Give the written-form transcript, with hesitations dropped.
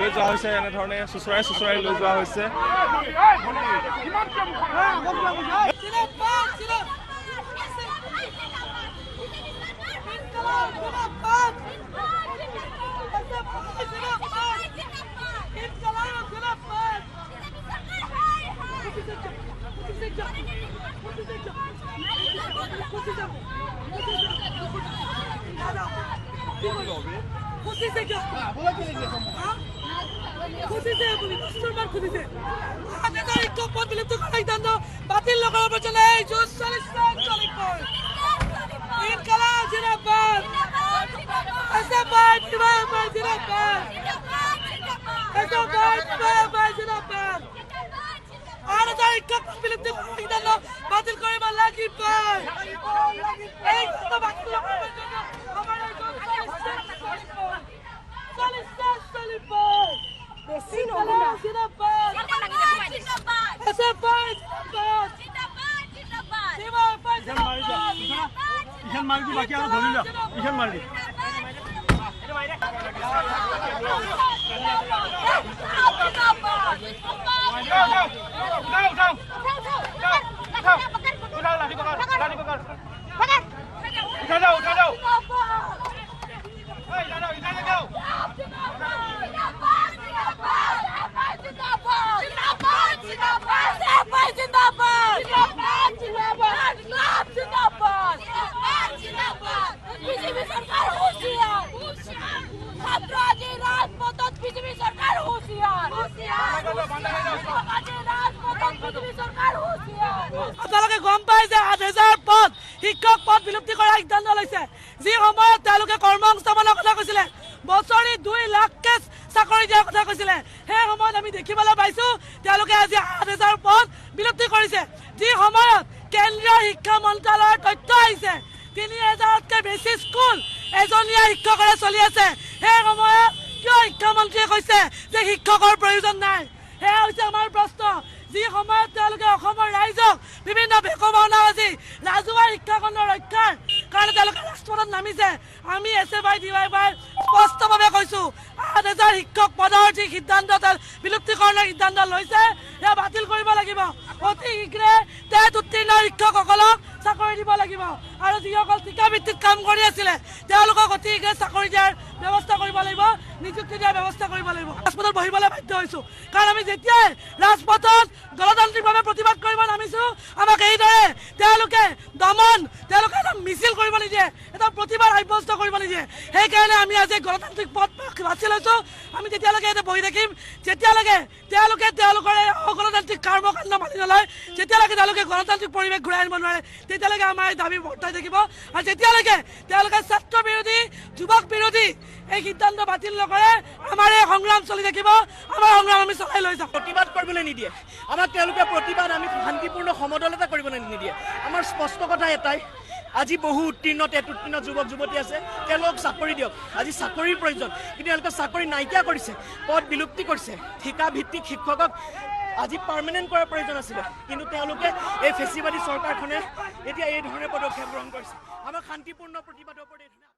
লৈ যোৱা হৈছে, এনেধৰণে চোঁচৰাই চোঁচৰাই লৈ যোৱা হৈছে। জিন্দাবাদ, জিন্দাবাদ। জিন্দাবাদ। ইনকলাব জিন্দাবাদ। খুজিছে কিয়? খুজিছে আপুনি দহবাৰ খুজিছে। 8,000 শিক্ষক পদ বিলুপ্ত কৰাৰ সিদ্ধান্ত বাতিল নকৰাৰ পৰ্যন্ত এই যুঁজ চলিছে, চলিব। ইনকলাব জিন্দাবাদ। এছএফআই, ডিৱাইএফআই জিন্দাবাদ। এছএফআই, ডিৱাইএফআই জিন্দাবাদ। 8,000 শিক্ষক পদ বিলুপ্তি কৰাৰ সিদ্ধান্ত বাতিল কৰিব লাগিব। এই সিদ্ধান্ত বাতিল নকৰাৰ পৰ্যন্ত আমাৰ এই যুঁজ চলিছে, চলিব, চলিছে, চলিব। বেছি নশুনা। জিন্দাবাদ। এছএফআই জিন্দাবাদ। ডিৱাইএফআই জিন্দাবাদ। ইখন মাৰি দি, বাকী আৰু ধৰি লোৱা, ইখন মাৰি দি। উঠা যাও, উঠা যাও। বিজেপি সৰকাৰ হুঁশিয়াৰ, ছাত্ৰ আজি ৰাজপথত, বিজেপি সৰকাৰ হুঁশিয়াৰ। আজি ৰাজপথত বিজেপি সরকার হুঁশিয়ার। আপোনালোকে গম পাই যে 8,000 পদ, শিক্ষক পদ বিলুপ্তি কৰাৰ সিদ্ধান্ত লৈছে। যি সময়ত তেওঁলোকে কৰ্মসংস্থাপনৰ কথা কৈছিলে, বছৰি 2 লাখকে চাকৰি দিয়াৰ কথা কৈছিলে, সেই সময়ত আমি দেখিবলৈ পাইছো তেওঁলোকে আজি 8,000 পদ বিলুপ্তি কৰিছে। যি সময়ত কেন্দ্ৰীয় শিক্ষা মন্ত্ৰালয়ৰ তথ্য আহিছে 3,000তকৈ বেছি স্কুল এজনীয়া শিক্ষকৰে চলি আছে, সেই সময়ত কিয় শিক্ষামন্ত্ৰীয়ে কৈছে যে শিক্ষকৰ প্ৰয়োজন নাই? সেয়া হৈছে আমাৰ প্ৰশ্ন। যি সময়ত তেওঁলোকে অসমৰ ৰাইজক বিভিন্ন ভেকোভাওনা আজি ৰাজহুৱা শিক্ষাখণ্ড ৰক্ষাৰ কাৰণে তেওঁলোকে ৰাজপথত নামিছে, আমি এছএফআই, ডিৱাইএফআই স্পষ্টভাৱে কৈছোঁ, 8,000 শিক্ষক পদৰ যি সিদ্ধান্ত বিলুপ্তিকৰণৰ সিদ্ধান্ত লৈছে, সেয়া বাতিল কৰিব লাগিব। অতি শীঘ্ৰে টেট উত্তীৰ্ণ শিক্ষকসকলক চাকৰি দিব লাগিব আৰু যিসকল ঠিকাভিত্তিত কাম কৰি আছিলে তেওঁলোকক অতি শীঘ্ৰে চাকৰি দিয়াৰ ব্যৱস্থা কৰিব লাগিব, নিযুক্তি দিয়াৰ ব্যৱস্থা কৰিব লাগিব। ৰাজপথত বহিবলৈ বাধ্য হৈছোঁ, কাৰণ আমি যেতিয়াই ৰাজপথত গণতান্ত্ৰিকভাৱে প্ৰতিবাদ কৰিব নামিছোঁ, আমাক এইদৰে তেওঁলোকে দমন, তেওঁলোকে এটা মিছিল কৰিব নিদিয়ে, এটা প্ৰতিবাদ সাব্যস্ত কৰিব নিদিয়ে। সেইকাৰণে আমি আজি গণতান্ত্ৰিক পথ বাছি লৈছোঁ। আমি তেতিয়ালৈকে ইয়াতে বহি থাকিম যেতিয়ালৈকে তেওঁলোকে তেওঁলোকৰ এই অগণতান্ত্ৰিক কৰ্মকাণ্ড মানি নলয়। যেতিয়ালৈকে তেওঁলোকে গণতান্ত্ৰিক পৰিৱেশ ঘূৰাই আনিব নোৱাৰে, তেতিয়ালৈকে আমাৰ এই দাবী বৰ্তাই থাকিব। আৰু যেতিয়ালৈকে তেওঁলোকে ছাত্ৰ বিৰোধী, যুৱক বিৰোধী এই সিদ্ধান্ত বাতিল নকৰে, আমাৰ এই সংগ্ৰাম চলি থাকিব। আমাৰ সংগ্ৰাম আমি চলাই লৈ যাম। প্ৰতিবাদ কৰিবলৈ নিদিয়ে আমাক তেওঁলোকে। প্ৰতিবাদ আমি শান্তিপূৰ্ণ সমদল এটা কৰিবলৈ নিদিয়ে। আমাৰ স্পষ্ট কথা এটাই, আজি বহু উত্তীৰ্ণ, টেট উত্তীৰ্ণ যুৱক যুৱতী আছে, তেওঁলোকক চাকৰি দিয়ক। আজি চাকৰিৰ প্ৰয়োজন, কিন্তু তেওঁলোকে চাকৰি নাইকিয়া কৰিছে, পদ বিলুপ্তি কৰিছে। ঠিকা ভিত্তিক শিক্ষকক আজি পাৰ্মানেণ্ট কৰাৰ প্ৰয়োজন আছিলে, কিন্তু তেওঁলোকে এই ফেচিবাদী চৰকাৰখনে এতিয়া এই ধৰণে পদক্ষেপ গ্ৰহণ কৰিছে। আমাক শান্তিপূৰ্ণ প্ৰতিবাদৰ ওপৰত এই ধৰণে